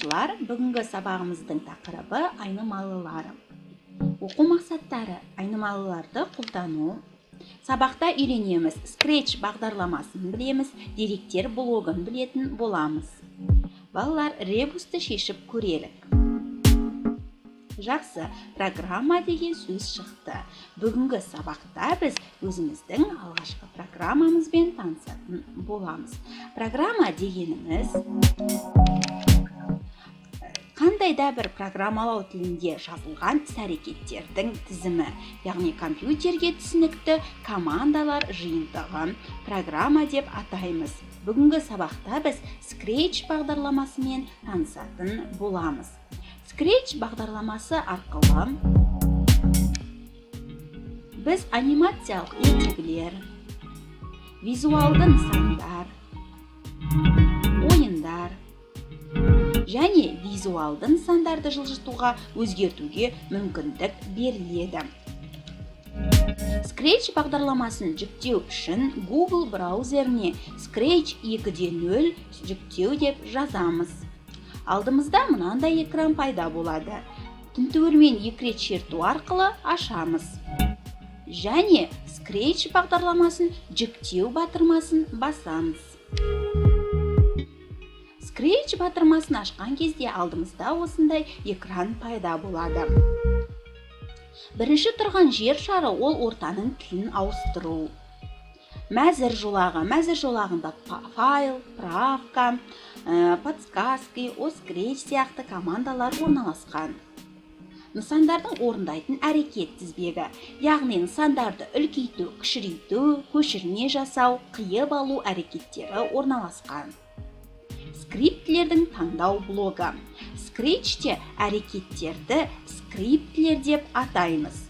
Оқушылар, бүгінгі сабағымыздың тақырыбы – айнымалылар. Оқу мақсаттары: айнымалыларды қолдану. Сабақта үйренеміз: Scratch бағдарламасын білеміз, деректер блогын білетін боламыз. Балалар, ребусты шешіп көрелік. Жақсы, «программа» деген сөз шықты. Бүгінгі сабақта біз өзіміздің алғашқы программамызбен танысатын боламыз. Программа дегеніміз – қандай да бір программалау тілінде жазылған іс әрекеттердің тізімі, яғни компьютерге түсінікті командалар жиынтығы программа деп атаймыз. Бүгінгі сабақта біз Scratch бағдарламасымен танысатын боламыз. Scratch бағдарламасы арқылы біз анимациялық ертегілер, визуалды нысандар, ойындар және визуалды нысандарды жылжытуға, өзгертуге мүмкіндік беріледі. Scratch бағдарламасын жүктеу үшін Google браузеріне «Scratch 2.0 жүктеу» деп жазамыз. Алдымызда мынандай экран пайда болады. Тінтуірмен екі рет шерту арқылы ашамыз және Scratch бағдарламасын жүктеу батырмасын басамыз. Scratch батырмасын ашқан кезде алдымызда осындай экран пайда болады. Бірінші тұрған жер шары – ол ортаның тілін ауыстыру. Мәзір жолағы. Мәзір жолағында файл, правка, подсказки, о Scratch сияқты командалар орналасқан. Нысандардың орындайтын әрекет тізбегі, яғни нысандарды үлкейту, кішірейту, көшірме жасау, қиып алу әрекеттері орналасқан. Скриптілердің таңдау блогы. Scratchте әрекеттерді скриптілер деп атаймыз.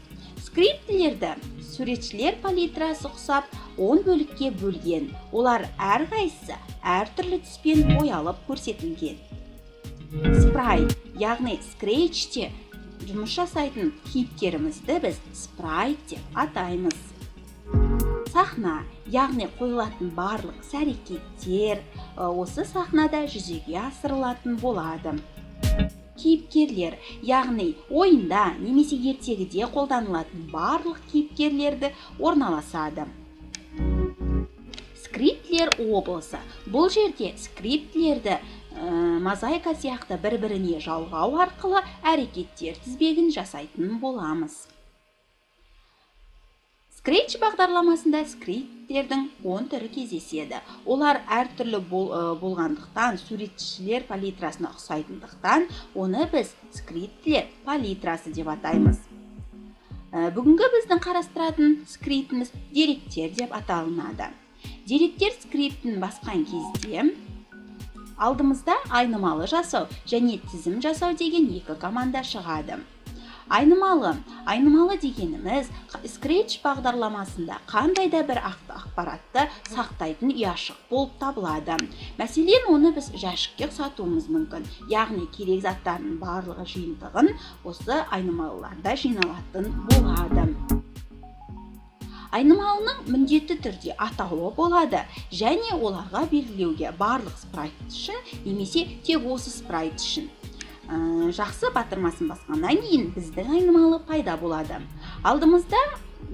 Скриптілерді суретшілер палитрасы ұқсап 10 бөлікке бөлген. Олар әрқайсысы әртүрлі түспен боялып көрсетілген. Спрайт, яғни Scratchте жұмыс жасайтын кейіпкерімізді біз спрайт деп атаймыз. Сахна, яғни қойылатын барлық іс әрекеттер осы сахнада жүзеге асырылатын болады. Кейіпкерлер, яғни ойында немесе ертегіде қолданылатын барлық кейіпкерлерді орналасады. Скриптілер облысы. Бұл жерде скриптілерді мозаика сияқты бір-біріне жалғау арқылы әрекеттер тізбегін жасайтын боламыз. Scratch бағдарламасында скрипттердің 10 түрі кездеседі. Олар әртүрлі болғандықтан, суретшілер палитрасына ұқсайтындықтан, оны біз скриптілер палитрасы деп атаймыз. Бүгінгі біздің қарастыратын скриптіміз деректер деп аталынады. Деректер скриптін басқан кезде алдымызда айнымалы жасау және тізім жасау деген екі команда шығады. Айнымалы. Айнымалы дегеніміз – Scratch бағдарламасында қандай да бір ақпаратты сақтайтын ұяшық болып табылады. Мәселен, оны біз жәшікке ұқсатуымыз мүмкін, яғни керек заттардың барлығы жиынтығын осы айнымалыларда жиналатын болады. Айнымалының міндетті түрде атауы болады және оларға белгілеуге барлық спрайт үшін немесе тек осы спрайт үшін. Жақсы батырмасын басқаннан кейін біздің айнымалы пайда болады. Алдымызда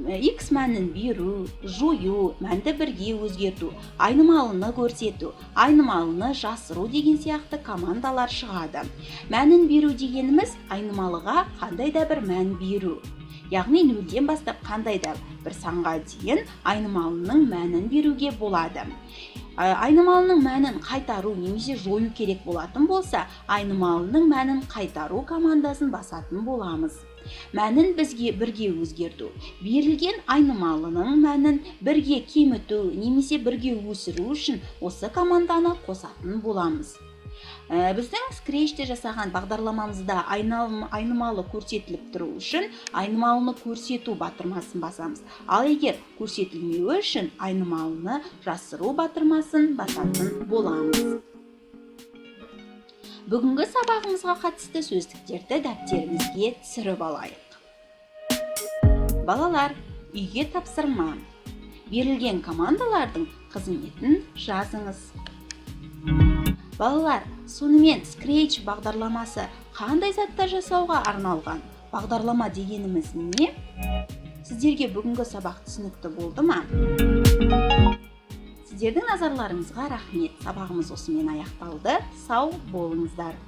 x мәнін беру, жою, мәнді бірге өзгерту, айнымалыны көрсету, айнымалыны жасыру деген сияқты командалар шығады. Мәнін беру дегеніміз – айнымалыға қандай да бір мән беру, яғни нөлден бастап қандай да бір санға дейін айнымалының мәнін беруге болады. Айнымалының мәнін қайтару немесе жою керек болатын болса, айнымалының мәнін қайтару командасын басатын боламыз. Мәнін бізге бірге өзгерту – берілген айнымалының мәнін бірге кеміту немесе бірге өсіру үшін осы команданы қосатын боламыз. Біздің Scratchте жасаған бағдарламамызда айнымалы көрсетіліп тұру үшін айнымалыны көрсету батырмасын басамыз, ал егер көрсетілмеуі үшін айнымалыны жасыру батырмасын басатын боламыз. Бүгінгі сабағымызға қатысты сөздіктерді дәптерімізге түсіріп алайық. Балалар, үйге тапсырма: берілген командалардың қызметін жазыңыз. Балалар, Балалар, сонымен, Scratch бағдарламасы қандай заттар жасауға арналған? Бағдарлама дегеніміз не? Сіздерге бүгінгі сабақ түсінікті болды ма? Сіздердің назарларыңызға рахмет. Сабағымыз осымен аяқталды. Сау болыңыздар.